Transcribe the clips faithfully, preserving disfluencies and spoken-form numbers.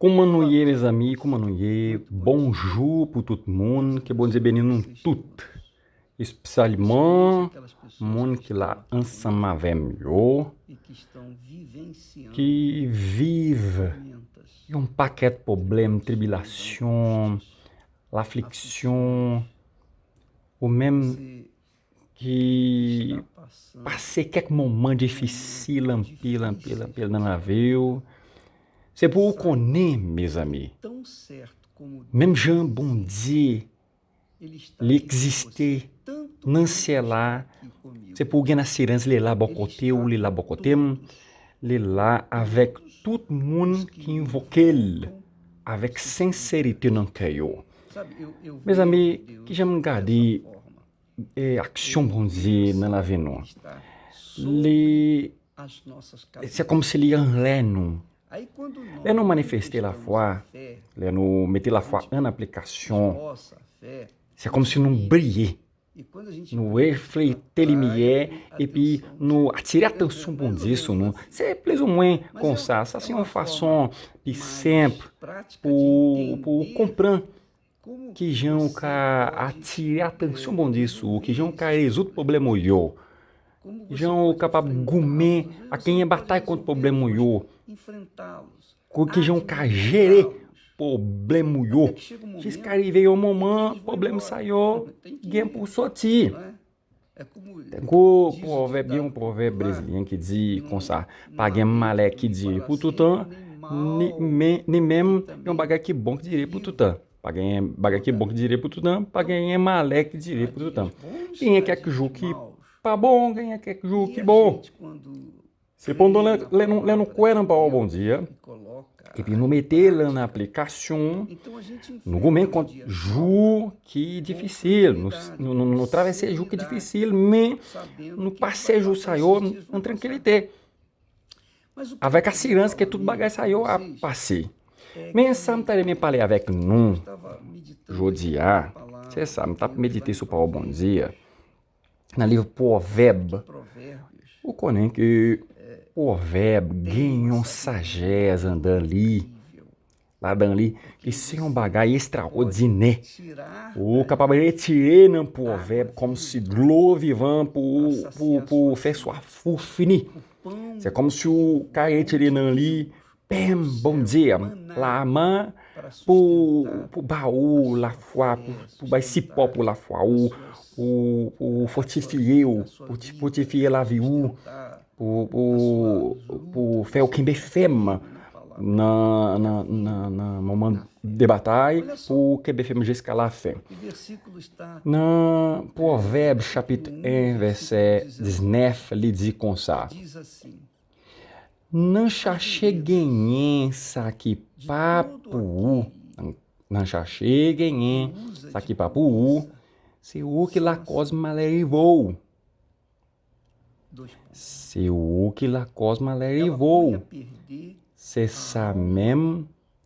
Kouman nou ye, mezanmi? Kouman nou ye? Bonjou pou tout moun. Ke Bondye beni nou tout. Espesyalman moun ki la ansanm avè m yo, ki viv yon pakèt pwoblèm, tribilasyon, lafliksyon, ou menm ki pase kèk moman difisil anpil, anpil, anpil nan lavi w. Se pou w konnen, mezanmi, menm jan Bondye li egziste nan syèl la, se pou w gen asirans li la bò kote w, li la bò kote m, li la avèk tout moun ki envoke l avèk senserite nan kè yo. Mezanmi, kijan m gade e aksyon Bondye nan lavi nou? Li, se kòmsi li anlè nou. Lè nou manifeste lafwa, lè nou mete lafwa an aplikasyon, se kòmsi nou briye. Nou reflete limyè, epi nou atire atansyon Bondye sou nou. Se plizoumwen konsa. Sa se yon fason pi senp pou, pou w konprann kijan ou ka atire atansyon Bondye sou ou, kijan ou ka rezoud pwoblèm ou yo, kijan ou kapab goumen ak genyen batay kont pwoblèm ou yo, kijan ou ka jere pwoblèm ou yo, jiska rive yon moman, pwoblèm sa yo gen pou soti. Tankou pwovèb, gen yon pwovèb brezilyen ki di konsa, pa gen malè ki dire pou toutan, ni, men, ni menm yon bagay ki bon ki dire pou toutan. Pa gen bagay ki bon ki dire pou toutan, pa gen malè ki dire pou toutan. Genyen kèk jou ki pa bon, genyen kèk jou ki bon. Sepandan, lè, lè nou, lè nou kwè nan pawòl Bondye a, epi nou mete l an aplikasyon, nou goumen kont jou ki difisil. Nou, nou, nou, nou travèse jou ki difisil, men nou pase jou sa yo an trankilite, avèk asirans ke tout bagay sa yo ap pase. Men sa m ta renmen pale avèk nou jodi a, se sa, m t ap medite sou pawòl Bondye a. Nan liv Pwovèb, ou konnen ke Pwovèb gen yon sajès anndan li. Ladan li, li se yon bagay estrawòdinè. Ou kapab retire nan Pwovèb kòmsi dlo vivan pou, pou, pou fè swaf ou fini. Se kòmsi ou ka retire nan li pen Bondye a, manna, pou, pou ba ou lafwa, pou, pou bay sipò pou lafwa ou, pou, pou fòtifye ou, pou ti, fòtifye lavi ou, pou, pou, pou fè ou kenbe fèm nan, nan, nan, nan moman de batay, pou kenbe fèm jiska lafen. Nan Pwovèb chapit en, vèsè diznèf, li di konsa, Nan chache genyen sa ki pa pou ou, nan, nan chache genyen sa ki pa pou ou, se ou ki lakòz malè rive w. Se ou ki lakòz malè rive w. Se sa menm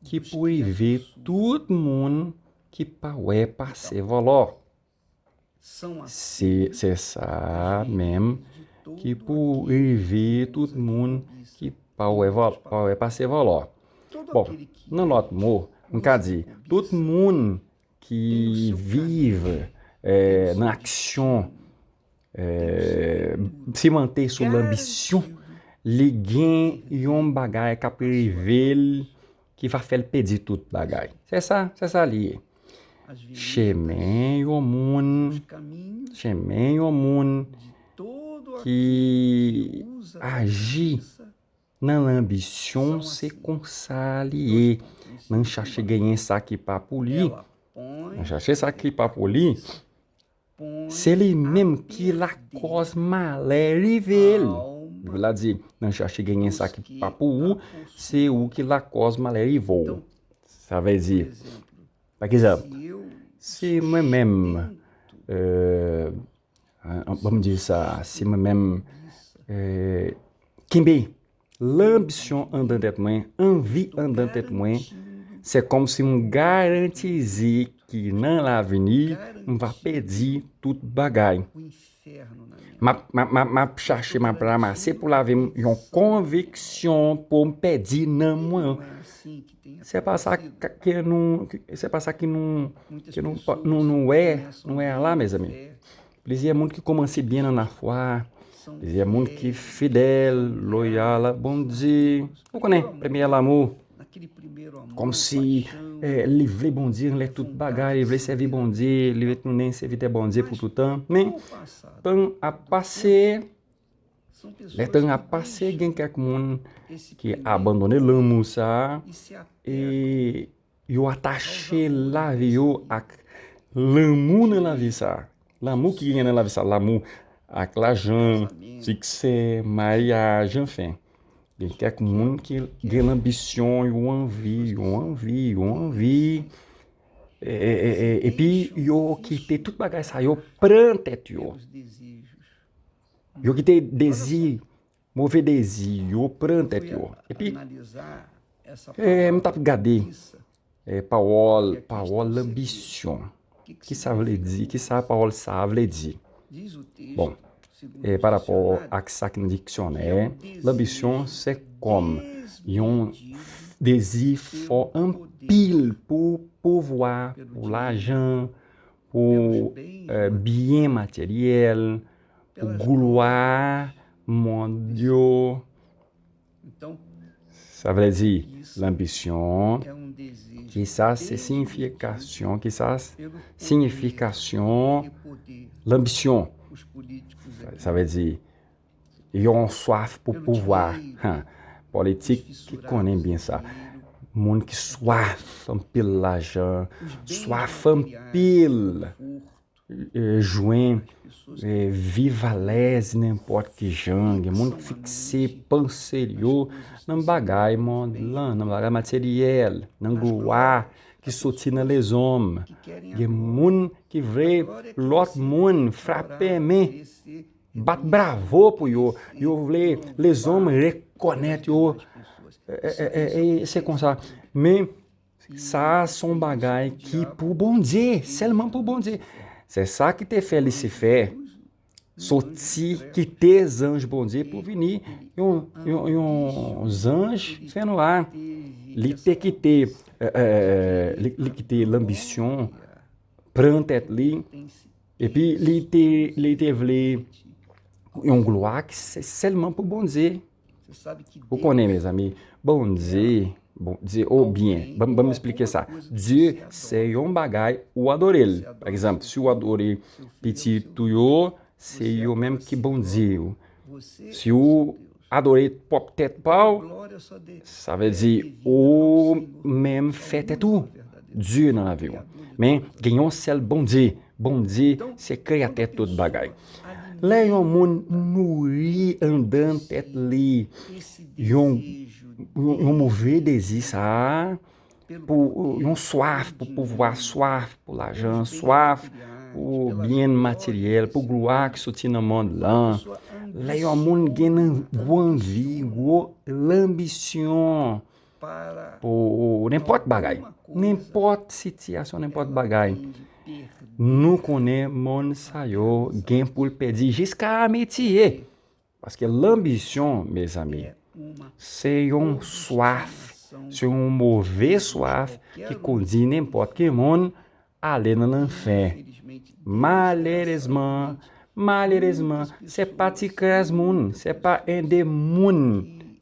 ki pou rive tout moun ki pa wè pase vòlò. Se, se sa menm ki pou rive tout moun ki pa wè vòl-, pa wè pase vòlò. Bon, nan lòt mo, m ka di, tout moun ki viv, eh, nan aksyon, eh, simante sou lanbisyon, li gen yon bagay k ap rive l ki va fè l pèdi tout bagay. Se sa, se sa li ye. Chemen yon moun, chemen yon moun ki aji nan lanbisyon, se konsa li ye. Nan chache genyen sa ki pa pou li. Nan chache sa ki pa pou li. Se li menm ki lakòz malè rive l. Bib la di, nan chache genyen sa ki pa pou ou, se ou ki lakòz malè rive w. Sa vle di, pa egzanp, si mwen menm, euh, an, an, ban m di sa, si mwen menm, euh, kenbe lanbisyon anndan tèt mwen, anvi anndan tèt mwen, se kòmsi m garantize ki nan lavini, m va pèdi tout bagay. M ap, m ap, m ap, m ap chache, m ap ranmase pou lavi m yon konviksyon pou m pèdi nanm mwen. Se pa sa k-, ke nou, se pa sa ki nou, ke nou, nou, nou wè, nou wè a la, mezanmi. Plizyè moun ki kòmanse byen nan lafwa, plizyè moun ki fidèl, loyal a Bondye. Ou konnen, premye lanmou, kòmsi, eh, li vle Bondye anlè tout bagay, li vle sèvi Bondye, li vle tounen sèvitè Bondye pou tout tan. Men, tan ap pase, lè tan ap pase, gen kèk moun ki abandone lanmou sa a, e yo atache lavi yo ak lanmou nan lavi sa. Lanmou ki gen nan lavi sa, lanmou ak lajan, siksè, maryaj, anfen. Gen kèk moun ki gen lanbisyon, yo anvi, yo anvi, yo anvi. E, e, e, e, epi yo kite tout bagay sa, yo pran tèt yo. Yo kite dezi, move dezi, yo pran tèt yo. Epi, e, m t ap gade, e, pawòl, pawòl lanbisyon. Ki sa vle di? Ki sa pawòl sa a vle di? Bon, e, pa rapò ak sa ki nan diksyonè, lanbisyon se kòm yon dezi fò anpil pou pouvwa, pou lajan, pou, e, byen materyèl, pou glwa mond yo. Sa vle di, lanbisyon, ki sa se siyifikasyon, ki sa siyifikasyon lanbisyon. Sa vle di, yon swaf pou pouvwa. Politik ki konnen byen sa. Moun ki swaf anpil lajan, swaf anpil, e, jwenn, e, viv alèz nenpòt ki jan. Gen moun ki fikse panse yo nan bagay mond lan, nan bagay materyèl, nan glwa ki soti nan lezòm. Gen moun ki vle lòt moun frape men, bat bravo pou yo. Yo vle lezòm rekonèt yo. E, e, e, e, se konsa. Men, sa a se yon bagay ki pou Bondye, sèlman pou Bondye. Se sa ki te fè Lisifè soti, kite zanj Bondye pou vini yon, yon, yon zanj fènwa. Li te kite, e, e, li, li kite lanbisyon pran tèt li, epi li te, li te vle yon glwa ki se sèlman pou Bondye. Ou konnen, mezanmi, Bondye, Bondye, o byen, ban, ban m esplike sa. Dye se yon bagay ou adore l. Pa egzanp, si w adore pitit ou yo, se yo menm ki Bondye ou. Si w adore pwòp tèt pa w, sa vle di ou menm fè tèt ou Dye nan lavi w. Men, gen yon sèl Bondye. Bondye se kreyatè tout bagay. Lè yon moun nouri anndan tèt li yon, yon, yon move dezi sa a, pou yon swaf pou pouvwa, swaf pou lajan, swaf pou byen materyèl, pou glwa ki soti nan mond lan. Lè yon moun gen nan gwo anvi, gwo lanbisyon pou nenpòt bagay, nenpòt sitiyasyon, nenpòt bagay, nou konnen moun sa yo gen pou l pèdi jiska amitiye. Paske lanbisyon, mezanmi, se yon swaf, se yon move swaf ki kondi nenpòt ki moun ale nan lanfè. Malerezman, malerezman, se pa ti kras moun, se pa en de moun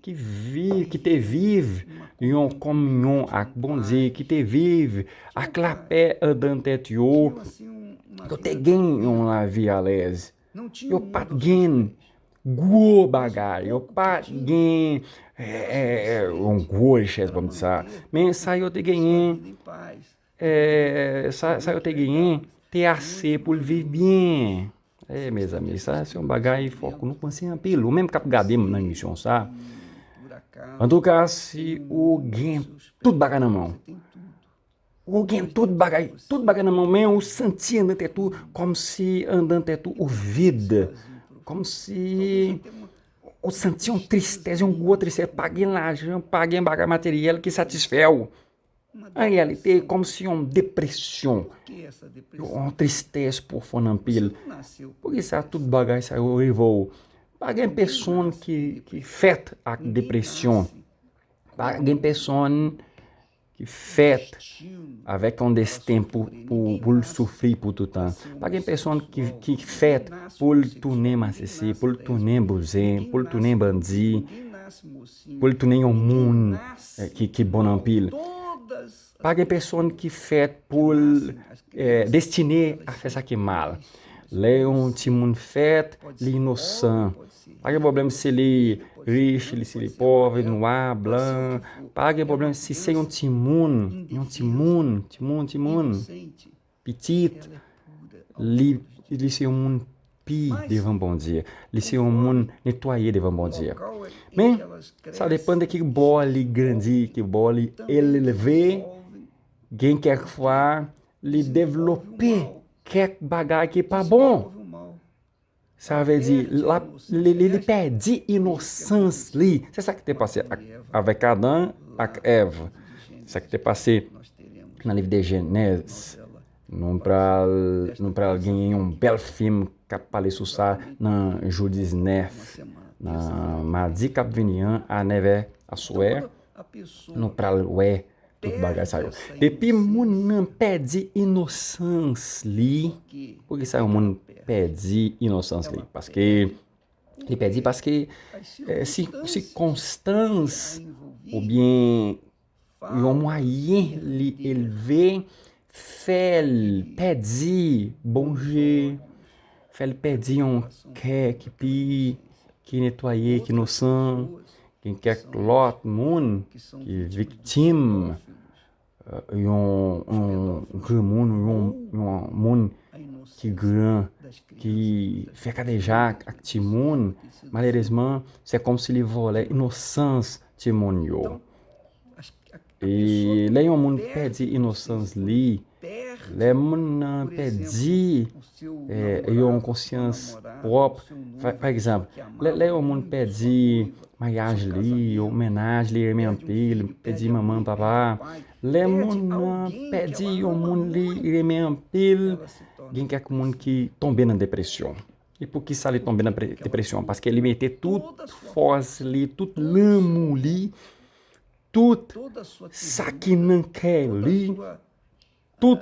ki viv, ki te viv yon kominyon ak Bondye, ki te viv ak lapè anndan tèt yo. Yo te gen yon lavi alèz. Yo pa t gen gwo bagay, yo pa t gen, eh, eh, eh, yon gwo richès, ban m di sa. Men sa yo te genyen, eh, sa, sa yo te genyen, te ase pou l viv byen. Eh, mezanmi, sa se yon bagay fòk nou panse anpil. Ou menm k ap gade m nan emisyon sa. Antouka, si ou gen tout bagay nan men w, ou gen tout bagay, tout bagay nan men w, men ou santi anndan tèt ou, kòmsi anndan tèt ou, ou vid. Kòmsi ou santi yon tristès, yon gwo tristès, pa gen lajan, pa gen bagay materyèl ki satisfè w. An reyalite, kòmsi yon depresyon, yon tristès pwofonn anpil. Poukisa tout bagay sa yo rive w? Pa gen pèsonn ki, ki fèt ak depresyon. Pa gen pèsonn ki fèt avèk yon desten pou, pou, pou l soufri pou toutan. Pa gen pèsonn ki, ki fèt pou l tounen masisi, pou l tounen bouzen, pou l tounen bandi, pou l tounen yon moun, eh, ki, ki bon anpil. Pa gen pèsonn ki fèt pou l, eh, destine a fè sa ki mal. Lè yon timoun fèt, li inosan. Pa gen pwoblèm si li rich, li, si li pòv, nwa, blan. Pa gen pwoblèm si se yon timoun, yon timoun, timoun, timoun, pitit, li, li se yon moun pi devan Bondye. Li se yon moun netwaye devan Bondye. Men, sa depann de ki bò li grandi, ki bò li elve. Gen kèk fwa, li devlope kèk bagay ki pa bon. Sa vle di, l ap, li, li, li pèdi inosans li. Se sa ki te pase ak, avèk Adan ak Èv. Sa ki te pase nan liv de Jenèz. Nou pral, nou pral genyen yon bèl fim k ap pale sou sa nan jou diznèf, nan madi k ap vini an, a nèv è aswè. Nou pral wè tout bagay sa yo. Depi moun nan pèdi inosans li, poukisa yon moun pèdi inosans li? Paske li pèdi, paske, eh, si, sikonstans oubyen yon mwayen li elve fè l pèdi bon je, fè l pèdi yon kè ki pi, ki netwaye, ki inosan. Gen kèk lòt moun ki viktim, eh, yon, yon granmoun, yon, yon moun ki gran, ki fè kadejak ak timoun. Malerezman, se kòmsi li vòlè inosans timoun yo. E lè yon moun pèdi inosans li, lè moun nan pèdi, eh, yon konsyans pwòp, pa, pa egzanp, lè, lè yon moun pèdi maryaj li, yon mennaj li renmen anpil, pèdi manman, papa, lè moun nan pèdi yon moun li renmen anpil, gen kèk moun ki tonbe nan depresyon. E poukisa li tonbe nan pre-, depresyon? Paske li mete tout fòs li, tout lanmou li, tout sa ki nan kè li, tout,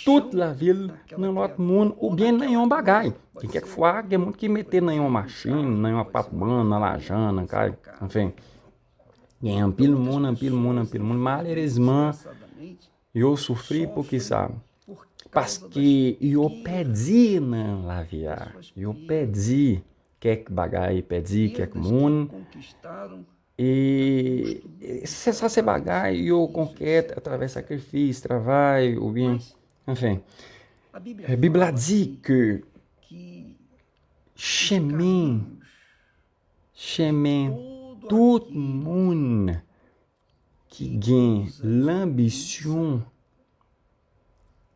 tout lavi l nan lòt moun oubyen nan yon bagay. Gen kèk fwa, gen moun ki mete nan yon machin, nan yon apatman, nan lajan, nan kay, anfen. Gen anpil moun, anpil moun, anpil moun, malerezman, yo soufri. Poukisa? Paske yo pèdi nan lavi a. Yo pèdi kèk bagay, pèdi kèk moun. E, e se sa, se bagay yo konkèt atravè sakrifis, travay, oubyen, anfen. Bib la di ke chemen, chemen tout moun ki gen lanbisyon,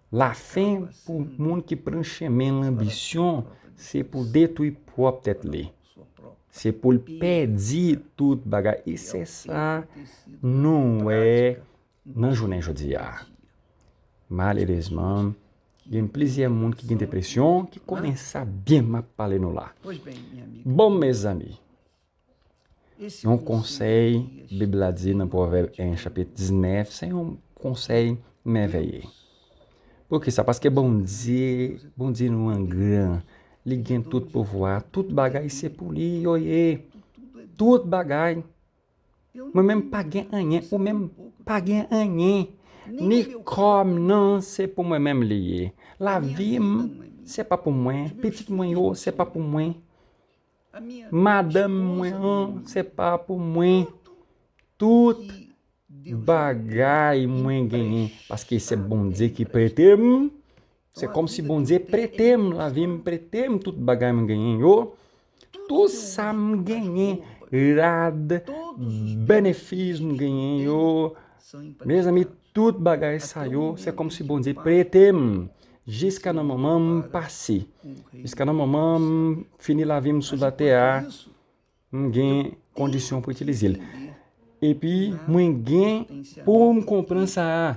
lafen pou moun ki pran chemen lanbisyon, se pou detwi pwòp tèt li. Se pou l pèdi tout bagay. E se sa nou wè nan jounen jodi a. Malerezman, gen plizyè moun ki gen depresyon, ki konnen sa byen m ap pale nou la. Bon, mezanmi, yon konsèy, Bib la di nan Pwovèb en, chapit diznèf, se yon konsèy mèvèye. Poukisa? Paske Bondye, Bondye nou an gran. Li gen tout pouvwa. Tout bagay se pou li yo ye. Tout bagay. Mwen menm pa gen anyen, ou menm pa gen anyen. Ni kò m nan, se pou mwen menm li ye. Lavi m, se pa pou mwen. Pitit mwen yo, se pa pou mwen. Madanm mwen an, se pa pou mwen. Tout bagay mwen genyen, paske se Bondye ki prete m. Se kòmsi Bondye prete m lavi m, prete m tout bagay mwen genyen yo. Tout sa m genyen, rad, benefis m genyen yo. Mezanmi, tout bagay sa yo, se kòmsi Bondye prete m. Jiska nan moman m pase. Jiska nan moman m fini lavi m sou latè a, m gen kondisyon pou itilize l. Epi mwen gen pou m konprann sa a.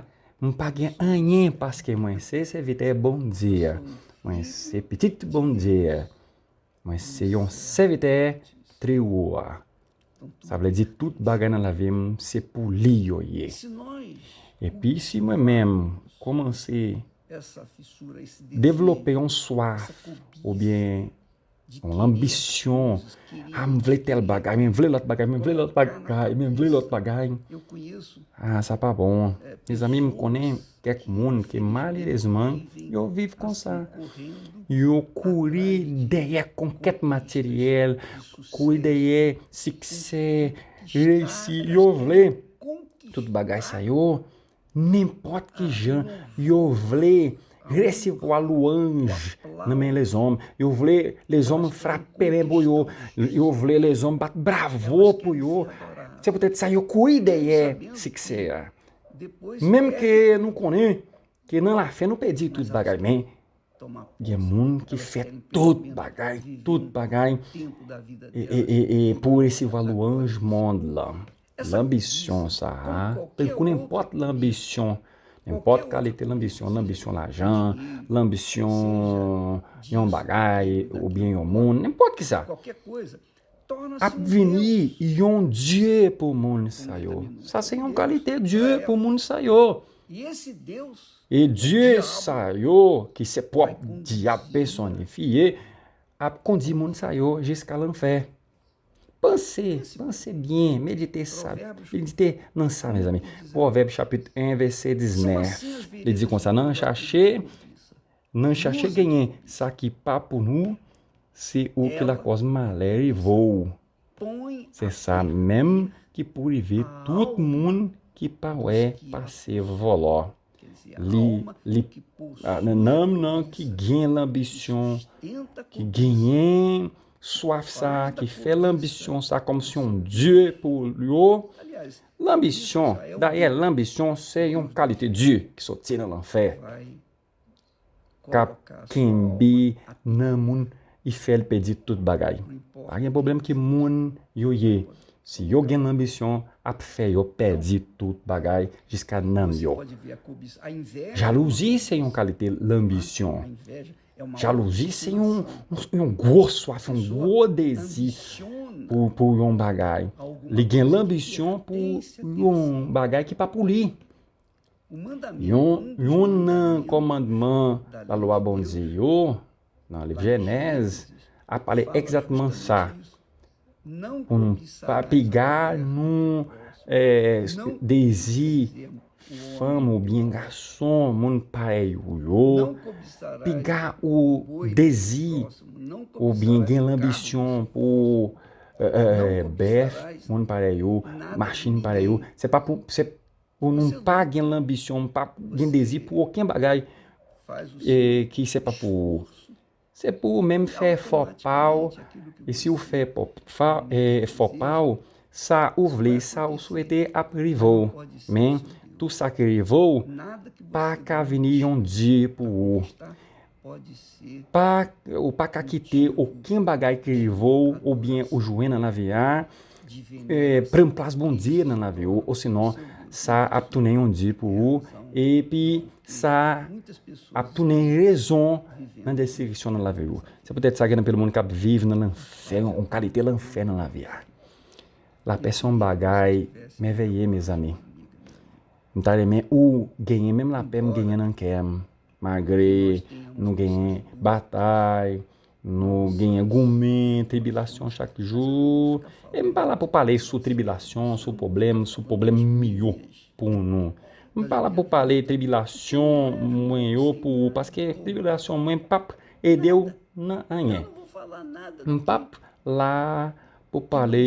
M pa gen anyen paske mwen se sèvitè Bondye a. Mwen se pitit Bondye a. Mwen se yon sèvitè Trewo a. Sa vle di tout bagay nan lavi m se pou li yo ye. Epi si mwen menm kòmanse devlope yon swaf oubyen yon lanbisyon, a m vle tèl bagay, men m vle lòt bagay, men m vle lòt bagay, men m vle lòt bagay. Ah, sa pa bon. Mezanmi, m konnen kèk moun ke malerezman yo viv konsa. Yo kouri dèyè konkèt materyèl, kouri dèyè siksè, reyisi. Yo vle tout bagay sa yo, nenpòt ki jan. Yo vle resevwa lwanj nan men lezòm. Yo vle lezòm frape men pou yo. Yo vle lezòm bat bravo pou yo. Se poutèt sa yo kouri dèyè siksè a. Menm ke nou konnen ke nan lafen nou pèdi tout bagay, men gen moun ki fè tout bagay, tout bagay e, e, e, e pou resevwa lwanj mond lan. Lanbisyon sa a, tankou nenpòt lanbisyon, nenpòt kalite lanbisyon, lanbisyon lajan, lanbisyon yon bagay oubyen yon moun, nenpòt ki sa, ap vini yon dye pou moun sa yo. Sa se yon kalite dye pou moun sa yo. E dye sa yo, ki se pwòp dyab pèsonifye, ap kondi moun sa yo jiska lanfè. Panse, panse byen, medite sa, medite nan sa, mezanmi. Pwovèb chapit en, vèsè diznèf, li di konsa, nan chache, nan chache genyen sa ki pa pou nou, se ou ki lakòz malè rive w. Se sa menm ki pou rive tout moun ki pa wè pase vòlò. Li, li, a, nanm nan ki gen lanbisyon, ki genyen swaf sa, ki fè lanbisyon sa kòmsi yon dye pou yo. Lanbisyon, dayè, lanbisyon se yon kalite dye ki soti nan lanfè. K ap kenbe nan moun, li fè l pèdi tout bagay. Pa gen pwoblèm ki moun yo ye. Si yo gen lanbisyon, ap fè yo pèdi tout bagay jiska nanm yo. Jalouzi se yon kalite lanbisyon. Jalouzi se yon, yon gwo swaf, yon gwo dezi pou, pou yon bagay. Li gen lanbisyon pou yon bagay ki pa pou li. Yon, youn nan kòmandman lalwa Bondye yo, nan liv Jenèz, ap pale egzakteman sa. Pou nou pa piga nou, eh, dezi fanm oubyen gason, moun parèy ou yo. Piga ou dezi oubyen gen lanbisyon pou, eh, eh, bèf, moun parèy ou, machin parèy ou. Se pa pou, se pou nou pa gen lanbisyon, pa gen dezi pou okenn bagay, e, ki se pa pou ou. Se pou ou menm fè efò pa w, e si w fè efò pa w, sa ou vle, sa ou swete ap rive w. Men, tou sa ki rive w, pa ka vini yon dye pou ou. Pa, ou pa ka kite okenn bagay ki rive w oubyen ou jwenn nan lavi a, eh, pran plas Bondye nan lavi w, osinon sa ap tounen yon dye pou ou, epi sa ap tounen rezon nan destriksyon nan lavi w. Se poutèt sa gen anpil moun k ap viv nan lanfè, yon kalite lanfè nan lavi a. Lapè se yon bagay mèveye, mezanmi. M ta renmen ou genyen menm lapè m genyen nan kè m. Malgre nou genyen batay, nou genyen goumen, tribilasyon chak jou. E m pa la pou pale sou tribilasyon, sou pwoblèm, sou pwoblèm m yo pou nou. M pa la pou pale tribilasyon mwen yo pou ou, paske tribilasyon mwen p ap ede w nan anyen. M p ap la pou pale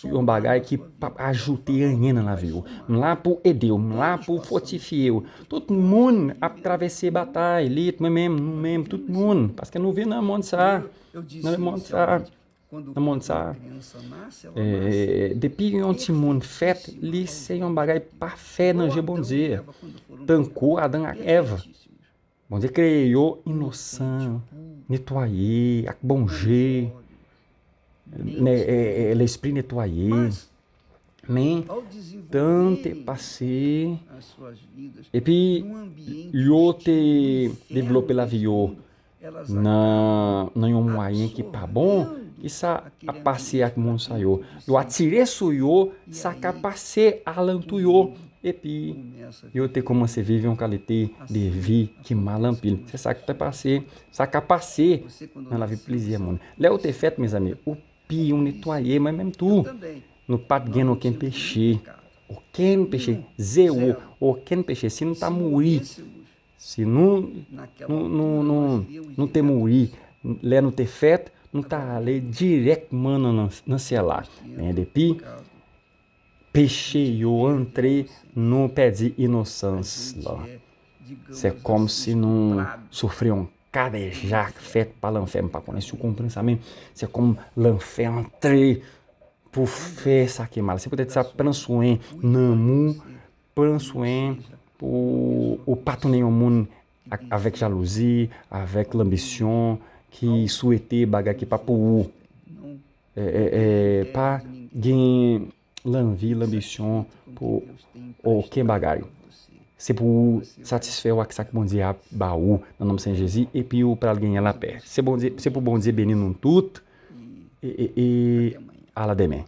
yon bagay ki p ap ajoute anyen nan lavi w. M la pou ede w, m la pou fòtifye w. Tout moun ap travèse batay, lit, mwen menm, nou menm, tout moun, paske nou viv nan mond sa a. Nan mond sa a. Nan mond sa a. E, depi yon timoun fèt, li se yon bagay pafè nan je Bondye. Tankou Adan ak Èv. Bondye kreye yo inosan, netwaye, ak bon je, ne, e, e, lespri netwaye. Men, tan te pase, epi yo te devlope lavi yo nan, nan yon mwayen ki pa bon. Kisa ap pase ak moun sa yo? Yo atire sou yo sa k ap pase alantou yo. Epi, yo te kòmanse viv yon kalite de vi ki mal anpil. Se sa k te pase, sa k ap pase nan lavi plizyè moun. Lè ou te fèt, mezanmi, ou pi yon netwaye, mwen menm tou. Nou pa t gen okenn peche. Okenn peche. Zewo. Okenn peche. Si nou ta mouri, si nou, nou, nou, nou, nou te mouri, lè nou te fèt, nou ta ale dirèkman nan, nan, nan syèl la. Men depi peche yo antre, nou pèdi inosans la. Se kòmsi nou soufri yon kadejak fèt pa lanfè. M pa konnen si w konprann sa, men se kòm lanfè antre pou fè sa ki mal. Se poutèt sa, pran swen nanm ou, pran swen pou ou pa tounen yon moun ak, avèk jalouzi, avèk lanbisyon, ki swete bagay ki pa pou ou. E, e, e, pa gen lanvi, lanbisyon pou okenn bagay. Se pou ou satisfè w ak sa k Bondye ap ba ou nan non Sen Jezi, epi ou pral genyen lapè. Se Bondye, se pou Bondye beni nou tout, e, e, e, a la demen.